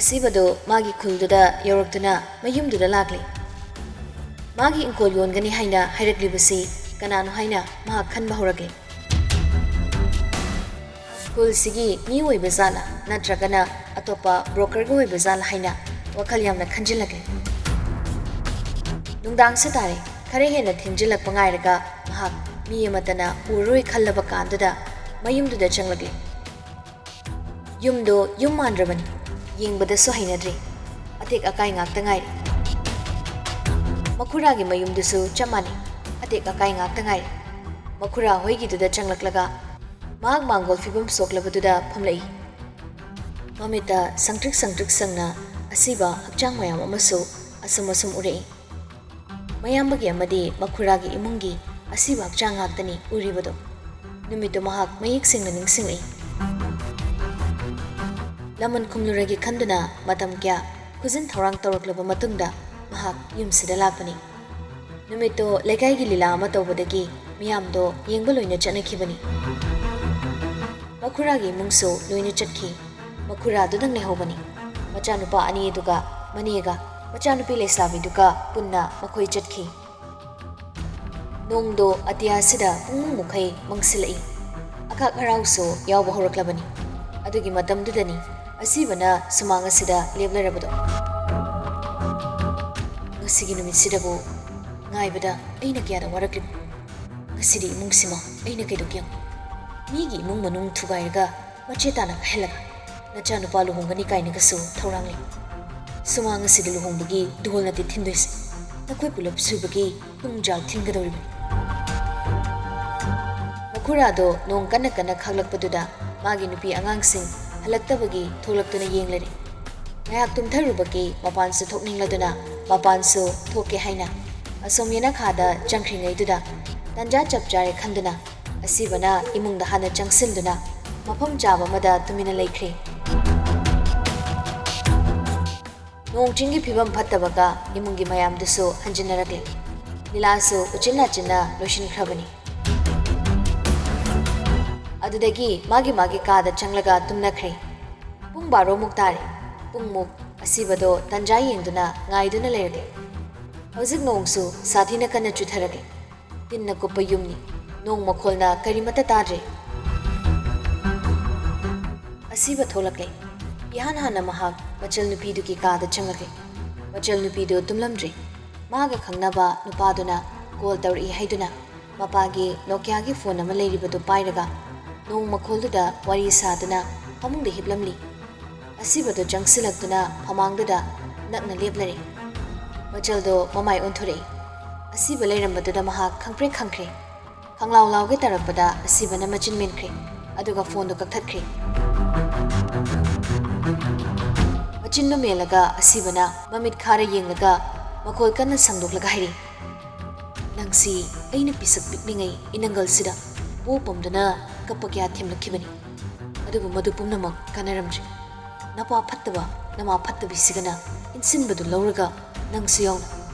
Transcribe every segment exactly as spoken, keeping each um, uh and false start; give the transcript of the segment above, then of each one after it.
ꯑꯁꯤꯕꯗꯨ ꯃꯥꯒꯤ ꯈꯨꯜꯗꯨꯗ ꯌꯧꯔꯛꯇꯨꯅ ꯃꯌꯨꯝꯗꯨꯗ ꯂꯥꯛꯂꯦ꯫ ꯃꯥꯒꯤ ꯏꯪꯈꯣꯜ ꯌꯣꯟꯒꯅꯤ ꯍꯥꯏꯅ ꯍꯥꯏꯔꯛꯂꯤꯕꯁꯤ ꯀꯅꯥꯅꯣ ꯍꯥꯏꯅ ꯃꯍꯥꯛ ꯈꯟꯕ ꯍꯧꯔꯛꯂꯦ꯫ ꯈꯨꯜꯁꯤꯒꯤ ꯃꯤ ꯑꯣꯏꯕ ꯖꯥꯠꯂ ꯅꯠꯇ꯭ꯔꯒꯅ ꯑꯇꯣꯞꯄ ꯕ꯭ꯔꯣꯀꯔꯒ ꯑꯣꯏꯕ ꯖꯥꯠꯂ ꯍꯥꯏꯅ ꯋꯥꯈꯜ ꯌꯥꯝꯅ ꯈꯟꯖꯤꯜꯂꯛꯂꯦ꯫ ꯅꯨꯡꯗꯥꯡꯁꯨ ꯇꯥꯔꯦ꯫ ꯈꯔ ꯍꯦꯟꯅ ꯊꯦꯡꯖꯤꯜꯂꯛꯄ ꯉꯥꯏꯔꯒ ꯃꯍꯥꯛ ꯃꯤ ꯑꯃꯠꯇꯅ ꯎꯔꯔꯣꯏ ꯈꯜꯂꯕ ꯀꯥꯟꯗꯨꯗ ꯃꯌꯨꯝꯗꯨꯗ ꯆꯪꯂꯛꯂꯦ꯫ ꯌꯨꯝꯗꯣ ꯌꯨꯝ ꯃꯥꯟꯗ꯭ꯔꯕꯅꯤ꯫ ꯌꯦꯡꯕꯗꯁꯨ ꯍꯩꯅꯗ꯭ꯔꯦ꯫ ꯑꯇꯦꯛ ꯑꯀꯥꯏ ꯉꯥꯛꯇ ꯉꯥꯏꯔꯦ꯫ ꯃꯈꯨꯔꯥꯒꯤ ꯃꯌꯨꯝꯗꯨꯁꯨ ꯆꯞ ꯃꯥꯟꯅꯩ꯫ ꯑꯇꯦꯛ ꯑꯀꯥꯏ ꯉꯥꯛꯇ ꯉꯥꯏꯔꯦ꯫ ꯃꯈꯨꯔꯥ ꯍꯣꯏꯒꯤꯗꯨꯗ ꯆꯪꯂꯛꯂꯒ ꯃꯍꯥꯛ ꯃꯥꯡꯒꯣꯜ ꯐꯤꯕꯝ ꯁꯣꯛꯂꯕꯗꯨꯗ ꯐꯝꯂꯛꯏ꯫ ꯃꯃꯤꯠꯇ ꯁꯪꯇ꯭ꯔꯤꯛ ꯁꯪꯇ꯭ꯔꯤꯛ ꯁꯪꯅ ꯑꯁꯤꯕ ꯍꯛꯆꯥꯡ ꯃꯌꯥꯝ ꯑꯃꯁꯨ ꯑꯁꯨꯝ ꯑꯁꯨꯝ ꯎꯔꯛꯏ꯫ ꯃꯌꯥꯝꯕꯒꯤ ꯑꯃꯗꯤ ꯃꯈꯨꯔꯥꯒꯤ ꯏꯃꯨꯡꯒꯤ ꯑꯁꯤꯕ ꯍꯛꯆꯥꯡ ꯉꯥꯛꯇꯅꯤ ꯎꯔꯤꯕꯗꯣ꯫ ꯅꯨꯃꯤꯠꯇꯨ ꯃꯍꯥꯛ ꯃꯌꯦꯛ ꯁꯦꯡꯅ ꯅꯤꯡꯁꯤꯡꯂꯛꯏ꯫ ꯂꯃꯟ ꯈꯨꯝꯂꯨꯔꯒꯦ ꯈꯟꯗꯨꯅ ꯃꯇꯝ ꯀꯌꯥ ꯈꯨꯖꯤꯟ ꯊꯧꯔꯥꯡ ꯇꯧꯔꯛꯂꯕ ꯃꯇꯨꯡꯗ ꯃꯍꯥꯛ ꯌꯨꯝꯁꯤꯗ ꯂꯥꯛꯄꯅꯤ꯫ ꯅꯨꯃꯤꯠꯇꯣ ꯂꯩꯀꯥꯏꯒꯤ ꯂꯤꯂꯥ ꯑꯃ ꯇꯧꯕꯗꯒꯤ ꯃꯤꯌꯥꯝꯗꯣ ꯌꯦꯡꯕ ꯂꯣꯏꯅ ꯆꯠꯅꯈꯤꯕꯅꯤ꯫ ꯃꯈꯨꯔꯥꯒꯤ ꯏꯃꯨꯡꯁꯨ ꯂꯣꯏꯅ ꯆꯠꯈꯤ꯫ ꯃꯈꯨꯔꯥꯗꯨꯗꯪ ꯂꯩꯍꯧꯕꯅꯤ꯫ ꯃꯆꯥꯅꯨꯄꯥ ꯑꯅꯤ ꯑꯗꯨꯒ ꯃꯅꯦꯒ ꯃꯆꯥꯅꯨꯄꯤ ꯂꯩꯁꯥꯕꯤꯗꯨꯒ ꯄꯨꯟꯅ ꯃꯈꯣꯏ ꯆꯠꯈꯤ꯫ ꯅꯣꯡꯗꯣ ꯑꯇꯤꯌꯥꯁꯤꯗ ꯄꯨꯡꯃꯨꯛ ꯃꯈꯩ ꯃꯪꯁꯤꯜꯂꯛꯏ꯫ ꯑꯈꯥꯛ ꯍꯔꯥꯎꯁꯨ ꯌꯥꯎꯕ ꯍꯧꯔꯛꯂꯕꯅꯤ꯫ ꯑꯗꯨꯒꯤ ꯃꯇꯝꯗꯨꯗꯅꯤ ꯑꯁꯤꯕꯅ ꯁꯨꯃꯥꯡ ꯑꯁꯤꯗ ꯂꯦꯞꯂꯔꯕꯗꯣ꯫ ꯉꯁꯤꯒꯤ ꯅꯨꯃꯤꯠꯁꯤꯗꯕꯨ ꯉꯥꯏꯕꯗ ꯑꯩꯅ ꯀꯌꯥꯗ ꯋꯥꯔꯛꯂꯤꯕ꯫ ꯉꯁꯤꯗꯤ ꯏꯃꯨꯡꯁꯤꯃ ꯑꯩꯅ ꯀꯩꯗꯧꯒꯦ ꯌꯦꯡꯉꯨ꯫ ꯃꯤꯒꯤ ꯏꯃꯨꯡ ꯃꯅꯨꯡ ꯊꯨꯒꯥꯏꯔꯒ ꯃꯆꯦ ꯇꯥꯅ ꯀꯥꯏꯍꯜꯂꯒ ꯅꯆꯥꯅꯨꯄꯥ ꯂꯨꯍꯣꯡꯒꯅꯤ ꯀꯥꯏꯅꯒꯁꯨ ꯊꯧꯔꯥꯡꯂꯤ꯫ ꯁꯨꯃꯥꯡ ꯑꯁꯤꯗ ꯂꯨꯍꯣꯡꯕꯒꯤ ꯗꯣꯜ ꯅꯠꯇꯦ ꯊꯤꯟꯗꯣꯏꯁꯦ, ꯅꯈꯣꯏ ꯄꯨꯂꯞ ꯁꯨꯕꯒꯤ ꯄꯨꯡꯖꯥꯜ ꯊꯤꯟꯒꯗꯧꯔꯤꯕꯅꯤ꯫ ꯃꯈꯨꯔꯥꯗꯣ ꯅꯣꯡ ꯀꯟꯅ ꯀꯟꯅ ꯈꯥꯛꯂꯛꯄꯗꯨꯗ ꯃꯥꯒꯤ ꯅꯨꯄꯤ ꯑꯉꯥꯡꯁꯤꯡ ꯍꯜꯂꯛꯇꯕꯒꯤ ꯊꯣꯛꯂꯛꯇꯨꯅ ꯌꯦꯡꯂꯔꯦ꯫ ꯉꯥꯏꯍꯥꯛ ꯇꯨꯝꯊꯔꯨꯕꯒꯤ ꯃꯄꯥꯟꯁꯨ ꯊꯣꯛꯅꯤꯡꯂꯗꯨꯅ ꯃꯄꯥꯟꯁꯨ ꯊꯣꯛꯀꯦ ꯍꯥꯏꯅ ꯑꯁꯣꯝ ꯌꯦꯅꯈꯥꯗ ꯆꯪꯈ꯭ꯔꯤꯉꯩꯗꯨꯗ ꯇꯟꯖꯥ ꯆꯞ ꯆꯥꯔꯦ ꯈꯟꯗꯨꯅ ꯑꯁꯤꯕꯅ ꯏꯃꯨꯡꯗ ꯍꯥꯟꯅ ꯆꯪꯁꯤꯟꯗꯨꯅ ꯃꯐꯝ ꯆꯥꯕ ꯑꯃꯗ ꯇꯨꯃꯤꯟꯅ ꯂꯩꯈ꯭ꯔꯦ꯫ ꯅꯣꯡ ꯆꯤꯡꯒꯤ ꯐꯤꯕꯝ ꯐꯠꯇꯕꯒ ꯏꯃꯨꯡꯒꯤ ꯃꯌꯥꯝꯗꯨꯁꯨ ꯍꯟꯖꯤꯟꯅꯔꯛꯂꯦ꯫ ꯂꯤꯂꯥꯁꯨ ꯎꯆꯤꯟ ꯅꯥꯆꯤꯟꯅ ꯂꯣꯏꯁꯤꯟꯈ꯭ꯔꯕꯅꯤ꯫ ꯑꯗꯨꯗꯒꯤ ꯃꯥꯒꯤ ꯃꯥꯒꯤ ꯀꯥꯗ ꯆꯪꯂꯒ ꯇꯨꯝꯅꯈ꯭ꯔꯦ꯫ ꯄꯨꯡ ꯕꯥꯔꯣꯃꯨꯛ ꯇꯥꯔꯦ꯫ ꯄꯨꯡꯃꯨꯛ ꯑꯁꯤꯕꯗꯣ ꯇꯟꯖꯥ ꯌꯦꯡꯗꯨꯅ ꯉꯥꯏꯗꯨꯅ ꯂꯩꯔꯛꯂꯦ꯫ ꯍꯧꯖꯤꯛ ꯅꯣꯡꯁꯨ ꯁꯥꯊꯤꯅ ꯀꯟꯅ ꯆꯨꯊꯔꯛꯂꯦ꯫ ꯇꯤꯟꯅ ꯀꯨꯞꯄ ꯌꯨꯝꯅꯤ꯫ ꯅꯣꯡ ꯃꯈꯣꯜꯅ ꯀꯔꯤꯃꯠꯇ ꯇꯥꯗ꯭ꯔꯦ꯫ ꯑꯁꯤꯕ ꯊꯣꯛꯂꯛꯂꯦ꯫ ꯏꯍꯥꯟ ꯍꯥꯟꯅ ꯃꯍꯥꯛ ꯃꯆꯜ ꯅꯨꯄꯤꯗꯨꯒꯤ ꯀꯥꯗ ꯆꯪꯂꯛꯂꯦ꯫ ꯃꯆꯜ ꯅꯨꯄꯤꯗꯨ ꯇꯨꯝꯂꯝꯗ꯭ꯔꯦ꯫ ꯃꯥꯒ ꯈꯪꯅꯕ ꯅꯨꯄꯥꯗꯨꯅ ꯀꯣꯜ ꯇꯧꯔꯛꯏ ꯍꯥꯏꯗꯨꯅ ꯃꯄꯥꯒꯤ ꯅꯣꯀꯤꯌꯥꯒꯤ ꯐꯣꯟ ꯑꯃ ꯂꯩꯔꯤꯕꯗꯨ ꯄꯥꯏꯔꯒ ꯅꯣꯡ ꯃꯈꯣꯜꯗꯨꯗ ꯋꯥꯔꯤ ꯁꯥꯗꯨꯅ ꯐꯃꯨꯡꯗ ꯍꯤꯞꯂꯝꯂꯤ꯫ ꯑꯁꯤꯕꯗꯨ ꯆꯪꯁꯤꯜꯂꯛꯇꯨꯅ ꯐꯃꯥꯡꯗꯨꯗ ꯅꯛꯅ ꯂꯦꯞꯂꯔꯦ꯫ ꯃꯆꯜꯗꯣ ꯃꯃꯥꯏ ꯑꯣꯟꯊꯣꯔꯛꯏ꯫ ꯑꯁꯤꯕ ꯂꯩꯔꯝꯕꯗꯨꯗ ꯃꯍꯥꯛ ꯈꯪꯄ꯭ꯔꯦꯛ ꯈꯪꯈ꯭ꯔꯦ꯫ ꯈꯪꯂꯥꯎ ꯂꯥꯎꯒꯦ ꯇꯧꯔꯛꯄꯗ ꯑꯁꯤꯕꯅ ꯃꯆꯤꯟ ꯃꯦꯟꯈ꯭ꯔꯦ꯫ ꯑꯗꯨꯒ ꯐꯣꯟꯗꯨ ꯀꯛꯊꯠꯈ꯭ꯔꯦ꯫ ꯃꯆꯤꯟꯗꯨ ꯃꯦꯜꯂꯒ ꯑꯁꯤꯕꯅ ꯃꯃꯤꯠ ꯈꯥꯔ ꯌꯦꯡꯂꯒ ꯃꯈꯣꯜ ꯀꯟꯅ ꯁꯪꯗꯣꯛꯂꯒ ꯍꯥꯏꯔꯤ, "ꯅꯪꯁꯤ ꯑꯩꯅ ꯄꯤꯁꯛ ꯄꯤꯛꯂꯤꯉꯩ ꯏꯅꯪꯒꯜꯁꯤꯗ ꯄꯣ ꯄꯣꯝꯗꯨꯅ ꯀꯞꯄ ꯀꯌꯥ ꯊꯦꯝꯂꯛꯈꯤꯕꯅꯤ꯫ ꯑꯗꯨꯕꯨ ꯃꯗꯨ ꯄꯨꯝꯅꯃꯛ ꯀꯥꯟꯅꯔꯝꯗ꯭ꯔꯦ꯫ ꯅꯄꯥ ꯐꯠꯇꯕ, ꯅꯃꯥ ꯐꯠꯇꯕꯤꯁꯤꯒꯅ ꯏꯟꯁꯤꯟꯕꯗꯨ ꯂꯧꯔꯒ ꯅꯪꯁꯨ ꯌꯥꯎꯅ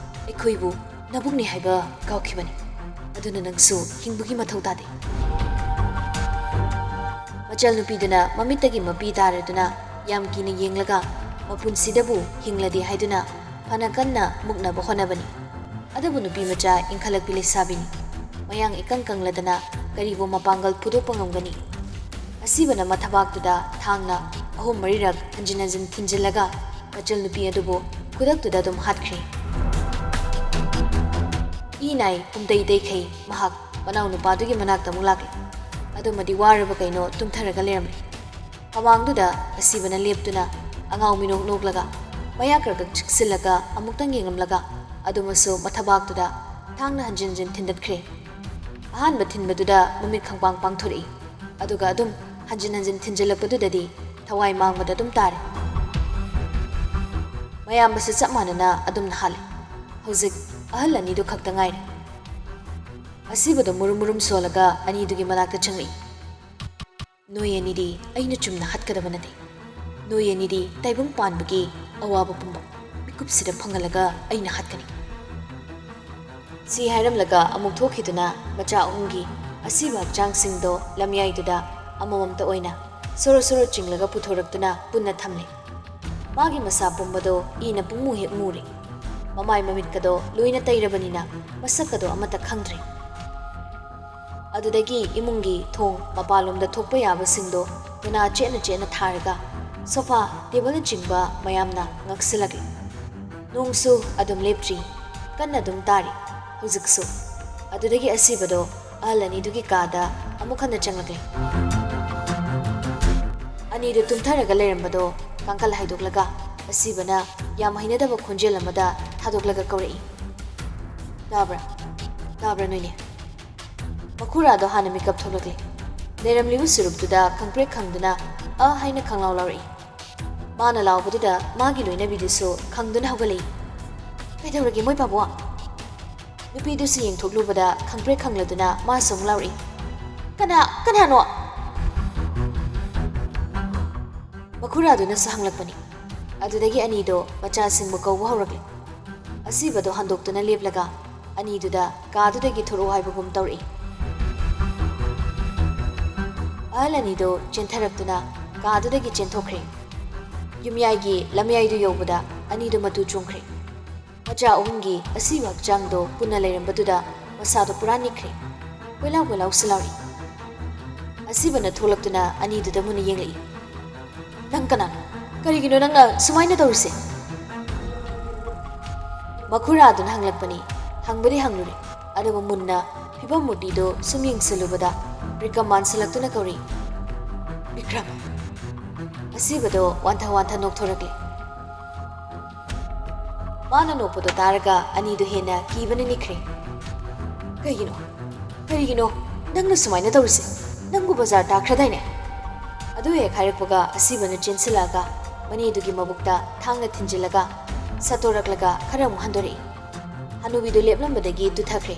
ꯑꯩꯈꯣꯏꯕꯨ ꯅꯕꯨꯡꯅꯤ ꯍꯥꯏꯕ ꯀꯥꯎꯈꯤꯕꯅꯤ꯫ ꯑꯗꯨꯅ ꯅꯪꯁꯨ ꯍꯤꯡꯕꯒꯤ ꯃꯊꯧ ꯇꯥꯗꯦ꯫" ꯃꯆꯜ ꯅꯨꯄꯤꯗꯨꯅ ꯃꯃꯤꯠꯇꯒꯤ ꯃꯄꯤ ꯇꯥꯔꯗꯨꯅ ꯌꯥꯝ ꯀꯤꯅ ꯌꯦꯡꯂꯒ ꯃꯄꯨꯟꯁꯤꯗꯕꯨ ꯍꯤꯡꯂꯗꯤ ꯍꯥꯏꯗꯨꯅ ꯐꯅ ꯀꯟꯅ ꯃꯨꯛꯅꯕ ꯍꯣꯠꯅꯕꯅꯤ꯫ ꯑꯗꯨꯕꯨ ꯅꯨꯄꯤ ꯃꯆꯥ ꯏꯟꯈꯠꯂꯛꯄꯤ ꯂꯩꯁꯥꯕꯤꯅꯤ꯫ ꯃꯌꯥꯡ ꯏꯀꯪ ꯀꯪꯂꯗꯅ ꯀꯔꯤꯕꯨ ꯃꯄꯥꯡꯒꯜ ꯐꯨꯗꯣꯛꯄ ꯉꯝꯒꯅꯤ? ꯑꯁꯤꯕꯅ ꯃꯊꯕꯥꯛꯇꯨꯗ ꯊꯥꯡꯅ ꯑꯍꯨꯝ ꯃꯔꯤꯔꯛ ꯍꯟꯖꯤꯟ ꯍꯟꯖꯤꯟ ꯊꯤꯟꯖꯤꯜꯂꯒ ꯃꯆꯜ ꯅꯨꯄꯤ ꯑꯗꯨꯕꯨ ꯈꯨꯗꯛꯇꯨꯗ ꯑꯗꯨꯝ ꯍꯥꯠꯈ꯭ꯔꯦ꯫ ꯏ ꯅꯥꯏ ꯄꯨꯝꯗꯩ ꯇꯩꯈꯩ ꯃꯍꯥꯛ ꯃꯅꯥꯎ ꯅꯨꯄꯥꯗꯨꯒꯤ ꯃꯅꯥꯛꯇ ꯑꯃꯨꯛ ꯂꯥꯛꯂꯦ꯫ ꯑꯗꯨꯃꯗꯤ ꯋꯥꯔꯕ ꯀꯩꯅꯣ ꯇꯨꯝꯊꯔꯒ ꯂꯩꯔꯝꯂꯦ꯫ ꯃꯃꯥꯡꯗꯨꯗ ꯑꯁꯤꯕꯅ ꯂꯦꯞꯇꯨꯅ ꯑꯉꯥꯎ ꯃꯤꯅꯣꯛ ꯅꯣꯛꯂꯒ ꯃꯌꯥ ꯀ꯭ꯔꯛ ꯀ꯭ꯔꯛ ꯆꯤꯛꯁꯤꯜꯂꯒ ꯑꯃꯨꯛꯇꯪ ꯌꯦꯡꯂꯝꯂꯒ ꯑꯗꯨꯃꯁꯨ ꯃꯊꯕꯥꯛꯇꯨꯗ ꯊꯥꯡꯅ ꯍꯟꯖꯤꯟ ꯍꯟꯖꯤꯟ ꯊꯤꯟꯗꯠꯈ꯭ꯔꯦ꯫ ꯑꯍꯥꯟꯕ ꯊꯤꯟꯕꯗꯨꯗ ꯃꯃꯤꯠ ꯈꯪꯄꯥꯡ ꯄꯥꯡꯊꯣꯔꯛꯏ꯫ ꯑꯗꯨꯒ ꯑꯗꯨꯝ ꯍꯟꯖꯤꯟ ꯍꯟꯖꯤꯟ ꯊꯤꯟꯖꯤꯜꯂꯛꯄꯗꯨꯗꯗꯤ ꯊꯋꯥꯏ ꯃꯥꯡꯕꯗ ꯑꯗꯨꯝ ꯇꯥꯔꯦ꯫ ꯃꯌꯥꯝꯕꯁꯨ ꯆꯞ ꯃꯥꯟꯅꯅ ꯑꯗꯨꯝꯅ ꯍꯥꯠꯂꯦ꯫ ꯍꯧꯖꯤꯛ ꯑꯍꯜ ꯑꯅꯤꯗꯨ ꯈꯛꯇ ꯉꯥꯏꯔꯦ꯫ ꯑꯁꯤꯕꯗꯣ ꯃꯨꯔꯨꯝ ꯃꯨꯔꯨꯝ ꯁꯣꯜꯂꯒ ꯑꯅꯤꯗꯨꯒꯤ ꯃꯅꯥꯛꯇ ꯆꯪꯂꯛꯏ꯫ "ꯅꯣꯏ ꯑꯅꯤꯗꯤ ꯑꯩꯅ ꯆꯨꯝꯅ ꯍꯥꯠꯀꯗꯕ ꯅꯠꯇꯦ꯫ ꯅꯣꯏ ꯑꯅꯤꯗꯤ ꯇꯥꯏꯕꯪ ꯄꯥꯟꯕꯒꯤ ꯑꯋꯥꯕ ꯄꯨꯝꯕ ꯃꯤꯀꯨꯞꯁꯤꯗ ꯐꯪꯍꯜꯂꯒ ꯑꯩꯅ ꯍꯥꯠꯀꯅꯤ꯫" ꯁꯤ ꯍꯥꯏꯔꯝꯂꯒ ꯑꯃꯨꯛ ꯊꯣꯛꯈꯤꯗꯨꯅ ꯃꯆꯥ ꯑꯍꯨꯝꯒꯤ ꯑꯁꯤꯕ ꯍꯛꯆꯥꯡꯁꯤꯡꯗꯣ ꯂꯝꯌꯥꯏꯗꯨꯗ ꯑꯃꯃꯝꯇ ꯑꯣꯏꯅ ꯁꯣꯔꯣ ꯁꯣꯔꯣ ꯆꯤꯡꯂꯒ ꯄꯨꯊꯣꯔꯛꯇꯨꯅ ꯄꯨꯟꯅ ꯊꯝꯂꯦ꯫ ꯃꯥꯒꯤ ꯃꯁꯥ ꯄꯨꯝꯕꯗꯣ ꯏꯅ ꯄꯨꯡꯃꯨ ꯍꯦꯛ ꯃꯨꯔꯦ꯫ ꯃꯃꯥꯏ ꯃꯃꯤꯠꯀꯗꯣ ꯂꯣꯏꯅ ꯇꯩꯔꯕꯅꯤꯅ ꯃꯁꯛꯀꯗꯣ ꯑꯃꯠꯇ ꯈꯪꯗ꯭ꯔꯦ꯫ ꯑꯗꯨꯗꯒꯤ ꯏꯃꯨꯡꯒꯤ ꯊꯣꯡ ꯃꯄꯥꯟꯂꯣꯝꯗ ꯊꯣꯛꯄ ꯌꯥꯕꯁꯤꯡꯗꯣ ꯃꯅꯥ ꯆꯦꯠꯅ ꯆꯦꯠꯅ ꯊꯥꯔꯒ ꯁꯣꯐꯥ, ꯇꯦꯕꯜꯅꯆꯤꯡꯕ ꯃꯌꯥꯝꯅ ꯉꯛꯁꯤꯜꯂꯛꯂꯤ꯫ ꯅꯣꯡꯁꯨ ꯑꯗꯨꯝ ꯂꯦꯞꯇ꯭ꯔꯤ, ꯀꯟꯅ ꯑꯗꯨꯝ ꯇꯥꯔꯤ ꯍꯧꯖꯤꯛꯁꯨ꯫ ꯑꯗꯨꯗꯒꯤ ꯑꯁꯤꯕꯗꯣ ꯑꯍꯜ ꯑꯅꯤꯗꯨꯒꯤ ꯀꯥꯗ ꯑꯃꯨꯛ ꯍꯟꯅ ꯆꯪꯂꯛꯂꯦ꯫ ꯑꯅꯤꯗꯨ ꯇꯨꯝꯊꯔꯒ ꯂꯩꯔꯝꯕꯗꯣ ꯀꯥꯡꯈꯜ ꯍꯥꯏꯗꯣꯛꯂꯒ ꯑꯁꯤꯕꯅ ꯌꯥꯝ ꯍꯩꯅꯗꯕ ꯈꯣꯟꯖꯦꯜ ꯑꯃꯗ ꯊꯥꯗꯣꯛꯂꯒ ꯀꯧꯔꯛꯏ, "ꯇꯥꯕ꯭ꯔꯥ? ꯇꯥꯕ꯭ꯔꯥ ꯅꯣꯏꯅꯦ?" ꯃꯈꯨꯔꯥꯗꯣ ꯍꯥꯟꯅ ꯃꯤꯀꯞ ꯊꯣꯛꯂꯛꯂꯦ꯫ ꯂꯩꯔꯝꯂꯤꯕ ꯁꯨꯔꯨꯞꯇꯨꯗ ꯈꯪꯄ꯭ꯔꯦꯛ ꯈꯪꯗꯨꯅ "ꯑ" ꯍꯥꯏꯅ ꯈꯪꯂꯥꯎ ꯂꯥꯎꯔꯛꯏ꯫ ꯃꯥꯅ ꯂꯥꯎꯕꯗꯨꯗ ꯃꯥꯒꯤ ꯂꯣꯏꯅꯕꯤꯗꯨꯁꯨ ꯈꯪꯗꯨꯅ ꯍꯧꯒꯠꯂꯛꯏ꯫ "ꯀꯩꯗꯧꯔꯒꯦ ꯃꯣꯏ ꯄꯥꯕꯨꯡ?" ꯅꯨꯄꯤꯗꯨꯁꯨ ꯌꯦꯡꯊꯣꯛꯂꯨꯕꯗ ꯈꯪꯄ꯭ꯔꯦꯛ ꯈꯪꯂꯗꯨꯅ ꯃꯥꯁꯨ ꯑꯃꯨꯛ ꯂꯥꯎꯔꯛꯏ, "ꯀꯅꯥ, ꯀꯅꯥꯅꯣ?" ꯃꯈꯨꯔꯥꯗꯨꯅꯁꯨ ꯍꯪꯂꯛꯄꯅꯤ꯫ ꯑꯗꯨꯗꯒꯤ ꯑꯅꯤꯗꯣ ꯃꯆꯥꯁꯤꯡꯕꯨ ꯀꯧꯕ ꯍꯧꯔꯛꯂꯦ꯫ ꯑꯁꯤꯕꯗꯣ ꯍꯟꯗꯣꯛꯇꯨꯅ ꯂꯦꯞꯂꯒ ꯑꯅꯤꯗꯨꯗ ꯀꯥꯗꯨꯗꯒꯤ ꯊꯣꯔꯛꯑꯣ ꯍꯥꯏꯕꯒꯨꯝ ꯇꯧꯔꯛꯏ꯫ ꯑꯍꯜ ꯑꯅꯤꯗꯣ ꯆꯦꯟꯊꯔꯛꯇꯨꯅ ꯀꯥꯗꯨꯗꯒꯤ ꯆꯦꯟꯊꯣꯛꯈ꯭ꯔꯦ꯫ ꯌꯨꯝꯌꯥꯏꯒꯤ ꯂꯝꯌꯥꯏꯗꯨ ꯌꯧꯕꯗ ꯑꯅꯤꯗꯨ ꯃꯇꯨ ꯆꯨꯝꯈ꯭ꯔꯦ꯫ ꯃꯆꯥ ꯑꯍꯨꯝꯒꯤ ꯑꯁꯤꯕ ꯍꯛꯆꯥꯡꯗꯣ ꯄꯨꯟꯅ ꯂꯩꯔꯝꯕꯗꯨꯗ ꯃꯁꯥꯗꯣ ꯄꯨꯔꯥ ꯅꯤꯛꯈ꯭ꯔꯦ꯫ ꯀꯣꯏꯂꯥꯎ ꯀꯣꯏꯂꯥꯎꯁꯨ ꯂꯥꯎꯔꯤ꯫ ꯑꯁꯤꯕꯅ ꯊꯣꯛꯂꯛꯇꯨꯅ ꯑꯅꯤꯗꯨꯗ ꯃꯨꯟꯅ ꯌꯦꯡꯂꯛꯏ꯫ "ꯅꯪ ꯀꯅꯥꯅꯣ? ꯀꯔꯤꯒꯤꯅꯣ ꯅꯪꯅ ꯁꯨꯃꯥꯏꯅ ꯇꯧꯔꯤꯁꯦ?" ꯃꯈꯨꯔꯥꯗꯨꯅ ꯍꯪꯂꯛꯄꯅꯤ꯫ ꯍꯪꯕꯗꯤ ꯍꯪꯂꯨꯔꯦ, ꯑꯗꯨꯕꯨ ꯃꯨꯟꯅ ꯐꯤꯕꯝ ꯃꯨꯔꯇꯤꯗꯨ ꯁꯨꯝ ꯌꯦꯡꯁꯤꯜꯂꯨꯕꯗ ꯕꯤꯀ꯭ꯔꯝ ꯃꯥꯟꯁꯤꯜꯂꯛꯇꯨꯅ ꯀꯧꯔꯤ, "ꯕꯤꯀ꯭ꯔꯝ!" ꯑꯁꯤꯕꯗꯣ ꯋꯥꯟꯊ ꯋꯥꯟꯊ ꯅꯣꯛꯊꯣꯔꯛꯂꯦ꯫ ꯃꯥꯅ ꯅꯣꯛꯄꯗꯣ ꯇꯥꯔꯒ ꯑꯅꯤꯗꯨ ꯍꯦꯟꯅ ꯀꯤꯕꯅ ꯅꯤꯛꯈ꯭ꯔꯦ꯫ "ꯀꯩꯒꯤꯅꯣ? ꯀꯔꯤꯒꯤꯅꯣ ꯅꯪꯅ ꯁꯨꯃꯥꯏꯅ ꯇꯧꯔꯤꯁꯦ? ꯅꯪꯕꯨ ꯕꯖꯥꯔ ꯇꯥꯈ꯭ꯔꯗꯥꯏꯅꯦ?" ꯑꯗꯨ ꯍꯦꯛ ꯍꯥꯏꯔꯛꯄꯒ ꯑꯁꯤꯕꯅ ꯆꯦꯟꯁꯤꯜꯂꯛꯑꯒ ꯃꯅꯦꯗꯨꯒꯤ ꯃꯕꯨꯛꯇ ꯊꯥꯡꯅ ꯊꯤꯟꯖꯤꯜꯂꯒ ꯁꯠꯇꯣꯔꯛꯂꯒ ꯈꯔ ꯑꯃꯨꯛ ꯍꯟꯗꯣꯔꯛꯏ꯫ ꯍꯅꯨꯕꯤꯗꯨ ꯂꯦꯞꯂꯝꯕꯗꯒꯤ ꯇꯨꯊꯈ꯭ꯔꯦ꯫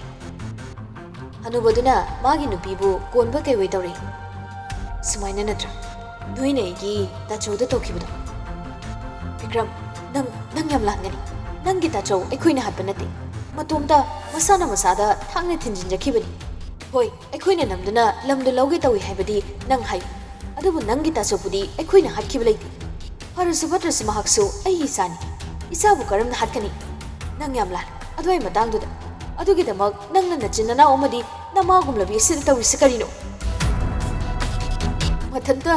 ꯍꯅꯨꯕꯗꯨꯅ ꯃꯥꯒꯤ ꯅꯨꯄꯤꯕꯨ ꯀꯣꯟꯕ ꯀꯩꯑꯣꯏ ꯇꯧꯔꯛꯏ꯫ "ꯁꯨꯃꯥꯏꯅ ꯅꯠꯇ꯭ꯔꯥ ꯅꯣꯏꯅ ꯑꯩꯒꯤ ꯇꯥꯆꯧꯗ ꯇꯧꯈꯤꯕꯗꯣ?" "ꯕꯤꯀ꯭ꯔꯝ, ꯅꯪ, ꯅꯪ ꯌꯥꯝ ꯂꯥꯟꯒꯅꯤ꯫ ꯅꯪꯒꯤ ꯇꯥꯆꯧ ꯑꯩꯈꯣꯏꯅ ꯍꯥꯠꯄ ꯅꯠꯇꯦ꯫ ꯃꯇꯣꯝꯇ ꯃꯁꯥꯅ ꯃꯁꯥꯗ ꯊꯥꯡꯅ ꯊꯤꯟꯖꯤꯟꯖꯈꯤꯕꯅꯤ꯫ ꯍꯣꯏ, ꯑꯩꯈꯣꯏꯅ ꯅꯝꯗꯨꯅ ꯂꯝꯗꯨ ꯂꯧꯒꯦ ꯇꯧꯏ ꯍꯥꯏꯕꯗꯤ ꯅꯪ ꯍꯥꯏ, ꯑꯗꯨꯕꯨ ꯅꯪꯒꯤ ꯇꯥꯆꯧꯕꯨꯗꯤ ꯑꯩꯈꯣꯏꯅ ꯍꯥꯠꯈꯤꯕ ꯂꯩꯇꯦ꯫ ꯐꯔꯁꯨ ꯐꯠꯇ꯭ꯔꯁꯨ ꯃꯍꯥꯛꯁꯨ ꯑꯩꯒꯤ ꯏꯆꯥꯅꯤ꯫ ꯏꯆꯥꯕꯨ ꯀꯔꯝꯅ ꯍꯥꯠꯀꯅꯤ? ꯅꯪ ꯌꯥꯝ ꯂꯥꯜꯂꯦ ꯑꯗꯨꯋꯥꯏ ꯃꯇꯥꯡꯗꯨꯗ꯫ ꯑꯗꯨꯒꯤꯗꯃꯛ ꯅꯪꯅ ꯅꯆꯤꯟ ꯅꯅꯥꯎ ꯑꯃꯗꯤ ꯅꯃꯥꯒꯨꯝꯂꯕꯤ ꯑꯁꯤꯗ ꯇꯧꯔꯤꯁꯤ ꯀꯔꯤꯅꯣ? ꯃꯊꯟꯇ,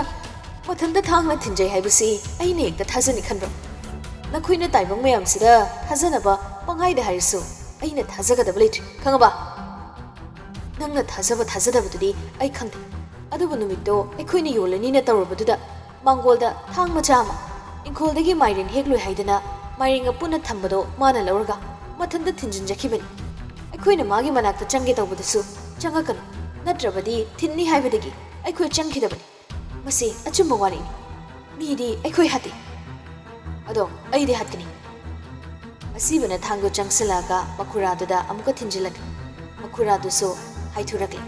ꯃꯊꯟꯇ ꯊꯥꯡꯅ ꯊꯤꯟꯖꯩ ꯍꯥꯏꯕꯁꯤ ꯑꯩꯅ ꯍꯦꯛꯇ ꯊꯥꯖꯅꯤ ꯈꯟꯕ꯭ꯔꯣ? ꯅꯈꯣꯏꯅ ꯇꯥꯏꯕꯪ ꯃꯌꯥꯝꯁꯤꯗ ꯊꯥꯖꯅꯕ ꯄꯪꯍꯥꯏꯗ ꯍꯥꯏꯔꯁꯨ ꯑꯩꯅ ꯊꯥꯖꯒꯗꯕ ꯂꯩꯇ꯭ꯔꯦ, ꯈꯪꯉꯕ? ꯅꯪꯅ ꯊꯥꯖꯕ ꯊꯥꯖꯗꯕꯗꯨꯗꯤ ꯑꯩ ꯈꯪꯗꯦ, ꯑꯗꯨꯕꯨ ꯅꯨꯃꯤꯠꯇꯣ ꯑꯩꯈꯣꯏꯅ ꯌꯣꯜꯂꯅꯤꯅ ꯇꯧꯔꯨꯕꯗꯨꯗ ꯃꯥꯡꯒꯣꯜꯗ ꯊꯥꯡ ꯃꯆꯥ ꯑꯃ ꯏꯪꯈꯣꯜꯗꯒꯤ ꯃꯥꯏꯔꯦꯟ ꯍꯦꯛꯂꯣꯏ ꯍꯥꯏꯗꯅ ꯃꯥꯏꯔꯦꯟꯒ ꯄꯨꯟꯅ ꯊꯝꯕꯗꯣ ꯃꯥꯅ ꯂꯧꯔꯒ ꯃꯊꯟꯇ ꯊꯤꯟꯖꯤꯟꯖꯈꯤꯕꯅꯤ꯫ ꯑꯩꯈꯣꯏꯅ ꯃꯥꯒꯤ ꯃꯅꯥꯛꯇ ꯆꯪꯒꯦ ꯇꯧꯕꯗꯁꯨ ꯆꯪꯉꯛꯀꯅꯨ, ꯅꯠꯇ꯭ꯔꯕꯗꯤ ꯊꯤꯟꯅꯤ ꯍꯥꯏꯕꯗꯒꯤ ꯑꯩꯈꯣꯏ ꯆꯪꯈꯤꯗꯕꯅꯤ꯫ ꯃꯁꯤ ꯑꯆꯨꯝꯕ ꯋꯥꯔꯤꯅꯤ꯫ ꯃꯤꯗꯤ ꯑꯩꯈꯣꯏ ꯍꯥꯠꯇꯦ꯫ ꯑꯗꯣ ꯑꯩꯗꯤ ꯍꯥꯠꯀꯅꯤ꯫ ꯑꯁꯤꯕꯅ ꯊꯥꯡꯗꯣ ꯆꯪꯁꯤꯜꯂꯛꯑꯒ ꯃꯈꯨꯔꯥꯗꯨꯗ ꯑꯃꯨꯛꯀ ꯊꯤꯟꯖꯤꯜꯂꯛꯂꯤ꯫ ꯃꯈꯨꯔꯥꯗꯨꯁꯨ ꯍꯥꯏꯊꯨꯔꯛꯂꯤ꯫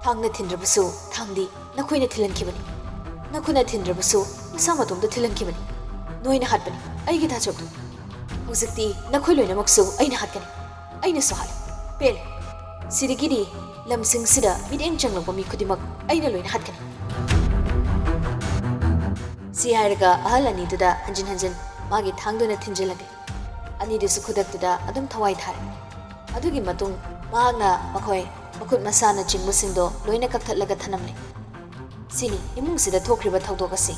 ꯊꯥꯡꯅ ꯊꯤꯟꯗ꯭ꯔꯕꯁꯨ ꯊꯥꯡꯗꯤ ꯅꯈꯣꯏꯅ ꯊꯤꯜꯍꯟꯈꯤꯕꯅꯤ꯫ ꯅꯈꯣꯏꯅ ꯊꯤꯟꯗ꯭ꯔꯕꯁꯨ ꯃꯁꯥ ꯃꯇꯣꯝꯇ ꯊꯤꯜꯍꯟꯈꯤꯕꯅꯤ꯫ ꯅꯣꯏꯅ ꯍꯥꯠꯄꯅꯤ꯫ ꯑꯩꯒꯤ ꯊꯥꯖꯧ꯫ ꯍꯧꯖꯤꯛꯇꯤ ꯅꯈꯣꯏ ꯂꯣꯏꯅꯃꯛꯁꯨ ꯑꯩꯅ ꯍꯥꯠꯀꯅꯤ꯫ ꯑꯩꯅꯁꯨ ꯍꯥꯠꯂꯦ꯫ ꯄꯦꯜꯂꯦ꯫ ꯁꯤꯗꯒꯤꯗꯤ ꯂꯝꯁꯤꯡꯁꯤꯗ ꯃꯤꯠꯌꯦꯡ ꯆꯪꯂꯛꯄ ꯃꯤ ꯈꯨꯗꯤꯡꯃꯛ ꯑꯩꯅ ꯂꯣꯏꯅ ꯍꯥꯠꯀꯅꯤ꯫ ꯁꯤ ꯍꯥꯏꯔꯒ ꯑꯍꯜ ꯑꯅꯤꯗꯨꯗ ꯍꯟꯖꯤꯟ ꯍꯟꯖꯤꯟ ꯃꯥꯒꯤ ꯊꯥꯡꯗꯨꯅ ꯊꯤꯟꯖꯤꯜꯂꯛꯂꯦ꯫ ꯑꯅꯤꯗꯨꯁꯨ ꯈꯨꯗꯛꯇꯨꯗ ꯑꯗꯨꯝ ꯊꯋꯥꯏ ꯊꯥꯔꯦ꯫ ꯑꯗꯨꯒꯤ ꯃꯇꯨꯡ ꯃꯍꯥꯛꯅ ꯃꯈꯣꯏ ꯃꯈꯨꯠ ꯃꯁꯥꯅꯆꯤꯡꯕꯁꯤꯡꯗꯣ ꯂꯣꯏꯅ ꯀꯛꯊꯠꯂꯒ ꯊꯅꯝꯂꯦ꯫ ꯁꯤꯅꯤ ꯏꯃꯨꯡꯁꯤꯗ ꯊꯣꯛꯈ꯭ꯔꯤꯕ ꯊꯧꯗꯣꯛ ꯑꯁꯤ꯫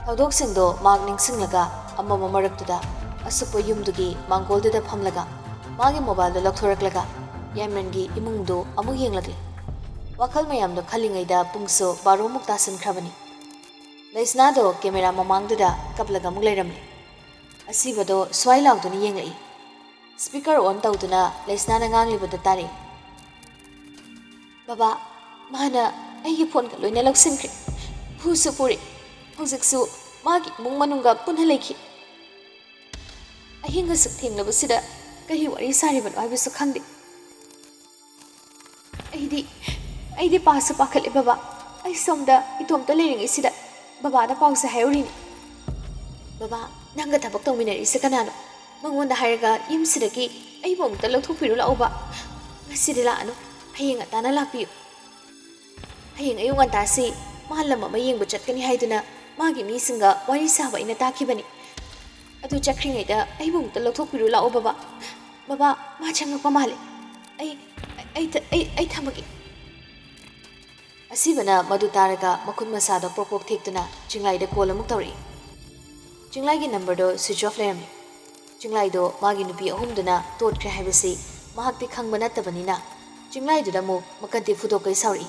ꯊꯧꯗꯣꯛꯁꯤꯡꯗꯣ ꯃꯍꯥꯛ ꯅꯤꯡꯁꯤꯡꯂꯒ ꯑꯃꯝꯕ ꯃꯔꯛꯇꯨꯗ ꯑꯁꯨꯛꯄ ꯌꯨꯝꯗꯨꯒꯤ ꯃꯥꯡꯒꯣꯜꯗꯨꯗ ꯐꯝꯂꯒ ꯃꯥꯒꯤ ꯃꯣꯕꯥꯏꯜꯗꯨ ꯂꯧꯊꯣꯔꯛꯂꯒ ꯌꯥꯏꯃꯟꯒꯤ ꯏꯃꯨꯡꯗꯨ ꯑꯃꯨꯛ ꯌꯦꯡꯂꯛꯂꯦ꯫ ꯋꯥꯈꯜ ꯃꯌꯥꯝꯗꯣ ꯈꯜꯂꯤꯉꯩꯗ ꯄꯨꯡꯁꯨ ꯕꯥꯔꯣꯃꯨꯛ ꯇꯥꯁꯤꯟꯈ꯭ꯔꯕꯅꯤ꯫ ꯂꯩꯁꯅꯥꯗꯣ ꯀꯦꯃꯦꯔꯥ ꯃꯃꯥꯡꯗꯨꯗ ꯀꯞꯂꯒ ꯑꯃꯨꯛ ꯂꯩꯔꯝꯂꯦ꯫ ꯑꯁꯤꯕꯗꯣ ꯁ꯭ꯋꯥꯏ ꯂꯥꯎꯗꯨꯅ ꯌꯦꯡꯂꯛꯏ꯫ ꯁ꯭ꯄꯤꯀꯔ ꯑꯣꯟ ꯇꯧꯗꯨꯅ ꯂꯩꯁꯅꯥꯅ ꯉꯥꯡꯂꯤꯕꯗꯨ ꯇꯥꯔꯛꯏ꯫ "ꯕꯕꯥ, ꯃꯥꯅ ꯑꯩꯒꯤ ꯐꯣꯟꯒ ꯂꯣꯏꯅ ꯂꯧꯁꯤꯟꯈ꯭ꯔꯦ꯫ ꯐꯨꯁꯨ ꯐꯨꯔꯦ꯫ ꯍꯧꯖꯤꯛꯁꯨ ꯃꯥꯒꯤ ꯏꯃꯨꯡ ꯃꯅꯨꯡꯒ ꯄꯨꯟꯅ ꯂꯩꯈꯤ꯫ ꯑꯍꯤꯡ ꯑꯁꯨꯛ ꯊꯦꯡꯂꯕꯁꯤꯗ ꯀꯔꯤ ꯋꯥꯔꯤ ꯁꯥꯔꯤꯕꯅꯣ ꯍꯥꯏꯕꯁꯨ ꯈꯪꯗꯦ꯫ ꯑꯩꯗꯤ, ꯑꯩꯗꯤ ꯄꯥꯁꯨ ꯄꯥꯈꯠꯂꯦ ꯕꯕꯥ꯫ ꯑꯩ ꯁꯣꯝꯗ ꯏꯇꯣꯝꯇ ꯂꯩꯔꯤꯉꯩꯁꯤꯗ ꯕꯕꯥꯗ ꯄꯥꯎꯁꯦ ꯍꯥꯏꯍꯧꯔꯤꯅꯤ꯫" "ꯕꯕꯥ, ꯅꯪꯒ ꯊꯕꯛ ꯇꯧꯃꯤꯟꯅꯔꯤꯁꯦ ꯀꯅꯥꯅꯣ? ꯃꯉꯣꯟꯗ ꯍꯥꯏꯔꯒ ꯌꯨꯝꯁꯤꯗꯒꯤ ꯑꯩꯕꯨ ꯑꯃꯨꯛꯇ ꯂꯧꯊꯣꯛꯄꯤꯔꯨ ꯂꯥꯛꯎꯕ꯫ ꯉꯁꯤꯗꯤ ꯂꯥꯛꯑꯅꯨ, ꯍꯌꯦꯡ ꯉꯟꯇꯥꯅ ꯂꯥꯛꯄꯤꯌꯨ꯫" ꯍꯌꯦꯡ ꯑꯌꯨꯛ ꯉꯟꯇꯥꯁꯤ ꯃꯥ ꯂꯝ ꯑꯃ ꯌꯦꯡꯕ ꯆꯠꯀꯅꯤ ꯍꯥꯏꯗꯨꯅ ꯃꯥꯒꯤ ꯃꯤꯁꯤꯡꯒ ꯋꯥꯔꯤ ꯁꯥꯕ ꯑꯩꯅ ꯇꯥꯈꯤꯕꯅꯤ꯫ ꯑꯗꯨ ꯆꯠꯈ꯭ꯔꯤꯉꯩꯗ ꯑꯩꯕꯨ ꯑꯃꯨꯛꯇ ꯂꯧꯊꯣꯛꯄꯤꯔꯨ ꯂꯥꯛꯑꯣ ꯕꯕꯥ꯫ ꯕꯕꯥ, ꯃꯥ ꯆꯪꯉꯛꯄ ꯃꯥꯜꯂꯦ꯫ ꯑꯩ, ꯑꯩ, ꯑꯩ, ꯑꯩ ꯊꯝꯃꯒꯦ꯫ ꯑꯁꯤꯕꯅ ꯃꯗꯨ ꯇꯥꯔꯒ ꯃꯈꯨꯠ ꯃꯁꯥꯗꯣ ꯄ꯭ꯔꯣꯛ ꯄ꯭ꯔꯣꯛ ꯊꯦꯛꯇꯨꯅ ꯆꯤꯡꯂꯥꯏꯗ ꯀꯣꯜ ꯑꯃꯨꯛ ꯇꯧꯔꯛꯏ꯫ ꯆꯤꯡꯂꯥꯏꯒꯤ ꯅꯝꯕꯔꯗꯣ ꯁ꯭ꯋꯤꯆ ꯑꯣꯐ ꯂꯩꯔꯝꯃꯤ꯫ ꯆꯤꯡꯂꯥꯏꯗꯣ ꯃꯥꯒꯤ ꯅꯨꯄꯤ ꯑꯍꯨꯝꯗꯨꯅ ꯇꯣꯠꯈ꯭ꯔꯦ ꯍꯥꯏꯕꯁꯤ ꯃꯍꯥꯛꯇꯤ ꯈꯪꯕ ꯅꯠꯇꯕꯅꯤꯅ ꯆꯤꯡꯂꯥꯏꯗꯨꯗ ꯑꯃꯨꯛ ꯃꯀꯟꯇꯤ ꯐꯨꯗꯣꯛꯀꯩ ꯁꯥꯎꯔꯛꯏ꯫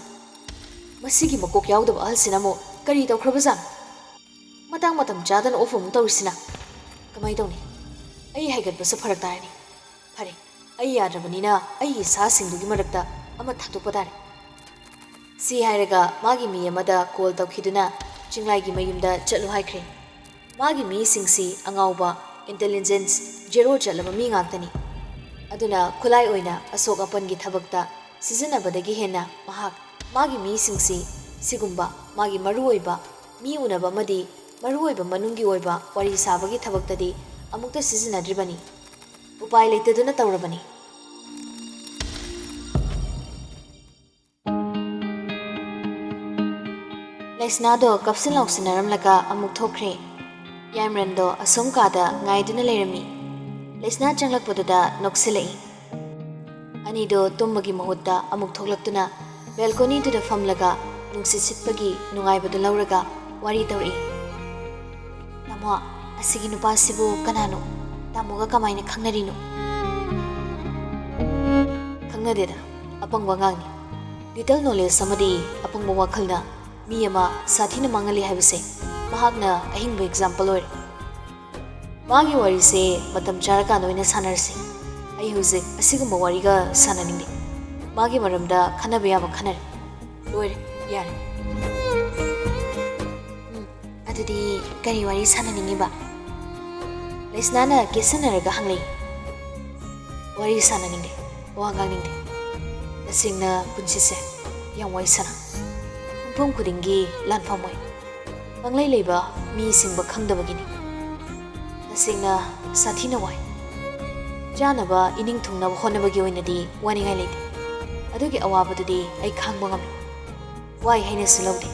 "ꯃꯁꯤꯒꯤ ꯃꯀꯣꯛ ꯌꯥꯎꯗꯕ ꯑꯍꯜꯁꯤꯅ ꯑꯃꯨꯛ ꯀꯔꯤ ꯇꯧꯈ꯭ꯔꯕꯖꯥꯠꯅꯣ? ꯃꯇꯥꯡ ꯃꯇꯝ ꯆꯥꯗꯅ ꯑꯣꯐ ꯑꯃꯨꯛ ꯇꯧꯔꯤꯁꯤꯅ ꯀꯃꯥꯏ ꯇꯧꯅꯤ? ꯑꯩ ꯍꯥꯏꯒꯠꯄꯁꯨ ꯐꯔꯛ ꯇꯥꯔꯅꯤ꯫ ꯐꯔꯦ, ꯑꯩ ꯌꯥꯗ꯭ꯔꯕꯅꯤꯅ ꯑꯩꯒꯤ ꯁꯥꯁꯤꯡꯗꯨꯒꯤ ꯃꯔꯛꯇ ꯑꯃ ꯊꯥꯗꯣꯛꯄ ꯇꯥꯔꯦ꯫" ꯁꯤ ꯍꯥꯏꯔꯒ ꯃꯥꯒꯤ ꯃꯤ ꯑꯃꯗ ꯀꯣꯜ ꯇꯧꯈꯤꯗꯨꯅ ꯆꯤꯡꯂꯥꯏꯒꯤ ꯃꯌꯨꯝꯗ ꯆꯠꯂꯨ ꯍꯥꯏꯈ꯭ꯔꯦ꯫ ꯃꯥꯒꯤ ꯃꯤꯁꯤꯡꯁꯤ ꯑꯉꯥꯎꯕ, ꯏꯟꯇꯦꯂꯤꯖꯦꯟꯁ ꯖꯦꯔꯣ ꯆꯠꯂꯕ ꯃꯤ ꯉꯥꯛꯇꯅꯤ꯫ ꯑꯗꯨꯅ ꯈꯨꯠꯂꯥꯏ ꯑꯣꯏꯅ ꯑꯁꯣꯛ ꯑꯄꯟꯒꯤ ꯊꯕꯛꯇ ꯁꯤꯖꯤꯟꯅꯕꯗꯒꯤ ꯍꯦꯟꯅ ꯃꯍꯥꯛ ꯃꯥꯒꯤ ꯃꯤꯁꯤꯡꯁꯤ ꯁꯤꯒꯨꯝꯕ ꯃꯥꯒꯤ ꯃꯔꯨꯑꯣꯏꯕ ꯃꯤ ꯎꯅꯕ ꯑꯃꯗꯤ ꯃꯔꯨꯑꯣꯏꯕ ꯃꯅꯨꯡꯒꯤ ꯑꯣꯏꯕ ꯋꯥꯔꯤ ꯁꯥꯕꯒꯤ ꯊꯕꯛꯇꯗꯤ ꯑꯃꯨꯛꯇ ꯁꯤꯖꯤꯟꯅꯗ꯭ꯔꯤꯕꯅꯤ꯫ ꯎꯄꯥꯏ ꯂꯩꯇꯗꯨꯅ ꯇꯧꯔꯕꯅꯤ꯫ ꯂꯩꯁꯅꯥꯗꯣ ꯀꯞꯁꯤꯟ ꯂꯥꯎꯁꯤꯟꯅꯔꯝꯂꯒ ꯑꯃꯨꯛ ꯊꯣꯛꯈ꯭ꯔꯦ꯫ ꯌꯥꯏꯃꯔꯟꯗꯣ ꯑꯁꯣꯝ ꯀꯥꯗ ꯉꯥꯏꯗꯨꯅ ꯂꯩꯔꯝꯃꯤ꯫ ꯂꯩꯁꯅꯥ ꯆꯪꯂꯛꯄꯗꯨꯗ ꯅꯣꯛꯁꯤꯜꯂꯛꯏ꯫ ꯑꯅꯤꯗꯣ ꯇꯨꯝꯕꯒꯤ ꯃꯍꯨꯠꯇ ꯑꯃꯨꯛ ꯊꯣꯛꯂꯛꯇꯨꯅ ꯕꯦꯜꯀꯣꯅꯤꯗꯨꯗ ꯐꯝꯂꯒ ꯅꯨꯡꯁꯤꯠ ꯁꯤꯠꯄꯒꯤ ꯅꯨꯡꯉꯥꯏꯕꯗꯨ ꯂꯧꯔꯒ ꯋꯥꯔꯤ ꯇꯧꯔꯛꯏ꯫ "ꯇꯥꯃꯣ, ꯑꯁꯤꯒꯤ ꯅꯨꯄꯥꯁꯤꯕꯨ ꯀꯅꯥꯅꯣ? ꯇꯥꯃꯣꯒ ꯀꯃꯥꯏꯅ ꯈꯪꯅꯔꯤꯅꯣ?" "ꯈꯪꯅꯗꯦꯗ, ꯑꯄꯪꯕ ꯑꯉꯥꯡꯅꯤ꯫ ꯂꯤꯇꯜ ꯅꯣꯂꯦꯖ ꯑꯃꯗꯤ ꯑꯄꯪꯕ ꯋꯥꯈꯜꯅ ꯃꯤ ꯑꯃ ꯁꯥꯊꯤꯅ ꯃꯥꯡꯍꯜꯂꯤ ꯍꯥꯏꯕꯁꯦ ꯃꯍꯥꯛꯅ ꯑꯍꯤꯡꯕ ꯑꯦꯛꯖꯥꯝꯄꯜ ꯑꯣꯏꯔꯦ꯫" "ꯃꯥꯒꯤ ꯋꯥꯔꯤꯁꯦ ꯃꯇꯝ ꯆꯥꯔꯀꯥꯟꯗ ꯑꯣꯏꯅ ꯁꯥꯟꯅꯔꯁꯤ꯫ ꯑꯩ ꯍꯧꯖꯤꯛ ꯑꯁꯤꯒꯨꯝꯕ ꯋꯥꯔꯤꯒ ꯁꯥꯟꯅꯅꯤꯡꯗꯦ꯫ ꯃꯥꯒꯤ ꯃꯔꯝꯗ ꯈꯟꯅꯕ ꯌꯥꯕ ꯈꯟꯅꯔꯦ꯫ ꯂꯣꯏꯔꯦ, ꯌꯥꯔꯦ꯫" "ꯎꯝ, ꯑꯗꯨꯗꯤ ꯀꯔꯤ ꯋꯥꯔꯤ ꯁꯥꯟꯅꯅꯤꯡꯉꯤꯕ?" ꯂꯩꯁꯅꯥꯅ ꯀꯦꯁꯟꯅꯔꯒ ꯍꯪꯂꯛꯏ꯫ "ꯋꯥꯔꯤ ꯁꯥꯟꯅꯅꯤꯡꯗꯦ, ꯋꯥ ꯉꯥꯡꯅꯤꯡꯗꯦ꯫ ꯇꯁꯦꯡꯅ ꯄꯨꯟꯁꯤꯁꯦ ꯌꯥꯝ ꯋꯥꯏ ꯁꯥꯅ꯫ ꯃꯐꯝ ꯈꯨꯗꯤꯡꯒꯤ ꯂꯥꯟꯐꯝ ꯑꯣꯏ꯫ ꯄꯪꯂꯩ ꯂꯩꯕ ꯃꯤꯁꯤꯡꯕ ꯈꯪꯗꯕꯒꯤꯅꯤ꯫ ꯇꯁꯦꯡꯅ ꯁꯥꯊꯤꯅ ꯋꯥꯏ꯫ ꯆꯥꯅꯕ ꯏꯅꯤꯡ ꯊꯨꯡꯅꯕ ꯍꯣꯠꯅꯕꯒꯤ ꯑꯣꯏꯅꯗꯤ ꯋꯥꯅꯤꯡꯉꯥꯏ ꯂꯩꯇꯦ꯫ ꯑꯗꯨꯒꯤ ꯑꯋꯥꯕꯗꯨꯗꯤ ꯑꯩ ꯈꯥꯡꯕ ꯉꯝꯃꯤ꯫ ꯋꯥꯏ ꯍꯥꯏꯅꯁꯨ ꯂꯧꯗꯦ꯫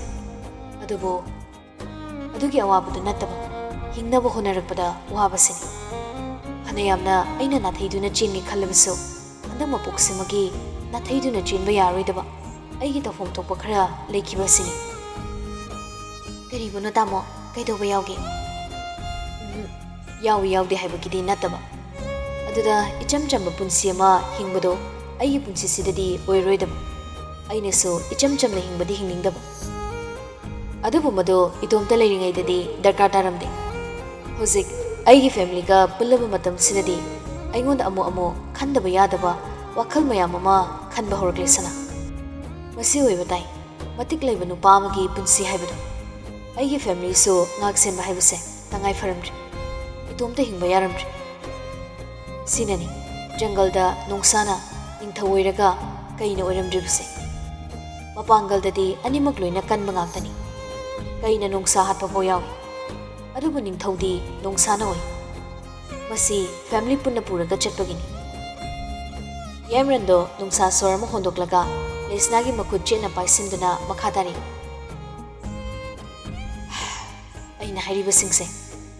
ꯑꯗꯨꯕꯨ ꯑꯗꯨꯒꯤ ꯑꯋꯥꯕꯗꯨ ꯅꯠꯇꯕ, ꯍꯤꯡꯅꯕ ꯍꯣꯠꯅꯔꯛꯄꯗ ꯋꯥꯕꯁꯤꯅꯤ꯫ ꯐꯅꯌꯥꯝꯅ ꯑꯩꯅ ꯅꯥꯊꯩꯗꯨꯅ ꯆꯦꯟꯒꯦ ꯈꯜꯂꯕꯁꯨ, ꯍꯟꯗꯛ ꯃꯄꯣꯛꯁꯤꯃꯒꯤ ꯅꯥꯊꯩꯗꯨꯅ ꯆꯦꯟꯕ ꯌꯥꯔꯣꯏꯗꯕ ꯑꯩꯒꯤ ꯇꯧꯐꯝ ꯊꯣꯛꯄ ꯈꯔ ꯂꯩꯈꯤꯕꯁꯤꯅꯤ꯫ ꯀꯔꯤꯕꯨꯅꯣ ꯇꯥꯃꯣ? ꯀꯩꯗꯧꯕ ꯌꯥꯎꯒꯦ? ꯎꯝ, ꯌꯥꯎꯏ ꯌꯥꯎꯗꯦ ꯍꯥꯏꯕꯒꯤꯗꯤ ꯅꯠꯇꯕ꯫ ꯑꯗꯨꯗ ꯏꯆꯝ ꯆꯝꯕ ꯄꯨꯟꯁꯤ ꯑꯃ ꯍꯤꯡꯕꯗꯣ ꯑꯩꯒꯤ ꯄꯨꯟꯁꯤꯁꯤꯗꯗꯤ ꯑꯣꯏꯔꯣꯏꯗꯕ꯫ ꯑꯩꯅꯁꯨ ꯏꯆꯝ ꯆꯝꯅ ꯍꯤꯡꯕꯗꯤ ꯍꯤꯡꯅꯤꯡꯗꯕ꯫ ꯑꯗꯨꯕꯨ ꯃꯗꯨ ꯏꯇꯣꯝꯇ ꯂꯩꯔꯤꯉꯩꯗꯗꯤ ꯗꯔꯀꯥꯔ ꯇꯥꯔꯝꯗꯦ꯫ ꯍꯧꯖꯤꯛ ꯑꯩꯒꯤ ꯐꯦꯃꯤꯂꯤꯒ ꯄꯨꯜꯂꯕ ꯃꯇꯝꯁꯤꯗꯗꯤ ꯑꯩꯉꯣꯟꯗ ꯑꯃꯨꯛ ꯑꯃꯨꯛ ꯈꯟꯗꯕ ꯌꯥꯗꯕ ꯋꯥꯈꯜ ꯃꯌꯥꯝ ꯑꯃ ꯈꯟꯕ ꯍꯧꯔꯛꯂꯦ ꯁꯅꯥ꯫ ꯃꯁꯤ ꯑꯣꯏꯕ ꯇꯥꯏ, ꯃꯇꯤꯛ ꯂꯩꯕ ꯅꯨꯄꯥ ꯑꯃꯒꯤ ꯄꯨꯟꯁꯤ ꯍꯥꯏꯕꯗꯣ꯫ ꯑꯩꯒꯤ ꯐꯦꯃꯤꯂꯤꯁꯨ ꯉꯥꯛ ꯁꯦꯟꯕ ꯍꯥꯏꯕꯁꯦ ꯇꯉꯥꯏ ꯐꯔꯝꯗ꯭ꯔꯦ꯫ ꯏꯇꯣꯝꯇ ꯍꯤꯡꯕ ꯌꯥꯔꯝꯗ꯭ꯔꯦ꯫ ꯁꯤꯅꯅꯤ ꯖꯪꯒꯜꯗ ꯅꯣꯡꯁꯥꯅ ꯅꯤꯡꯊꯧ ꯑꯣꯏꯔꯒ ꯀꯩꯅ ꯑꯣꯏꯔꯝꯗ꯭ꯔꯤꯕꯁꯦ꯫ ꯃꯄꯥꯡꯒꯜꯗꯗꯤ ꯑꯅꯤꯃꯛ ꯂꯣꯏꯅ ꯀꯟꯕ ꯉꯥꯛꯇꯅꯤ꯫ ꯀꯩꯅ ꯅꯣꯡꯁꯥ ꯍꯥꯠꯄ ꯐꯥꯎ ꯌꯥꯎꯏ꯫ ꯑꯗꯨꯕꯨ ꯅꯤꯡꯊꯧꯗꯤ ꯅꯣꯡꯁꯥꯅ ꯑꯣꯏ꯫ ꯃꯁꯤ ꯐꯦꯃꯤꯂꯤ ꯄꯨꯟꯅ ꯄꯨꯔꯒ ꯆꯠꯄꯒꯤꯅꯤ꯫ ꯌꯥꯏꯃꯔꯟꯗꯣ ꯅꯣꯡꯁꯥ ꯁꯣꯔ ꯑꯃ ꯍꯣꯟꯗꯣꯛꯂꯒ ꯂꯩꯁꯅꯥꯒꯤ ꯃꯈꯨꯠ ꯆꯦꯠꯅ ꯄꯥꯏꯁꯤꯟꯗꯨꯅ ꯃꯈꯥ ꯇꯥꯔꯤ꯫ ꯑꯩꯅ ꯍꯥꯏꯔꯤꯕꯁꯤꯡꯁꯦ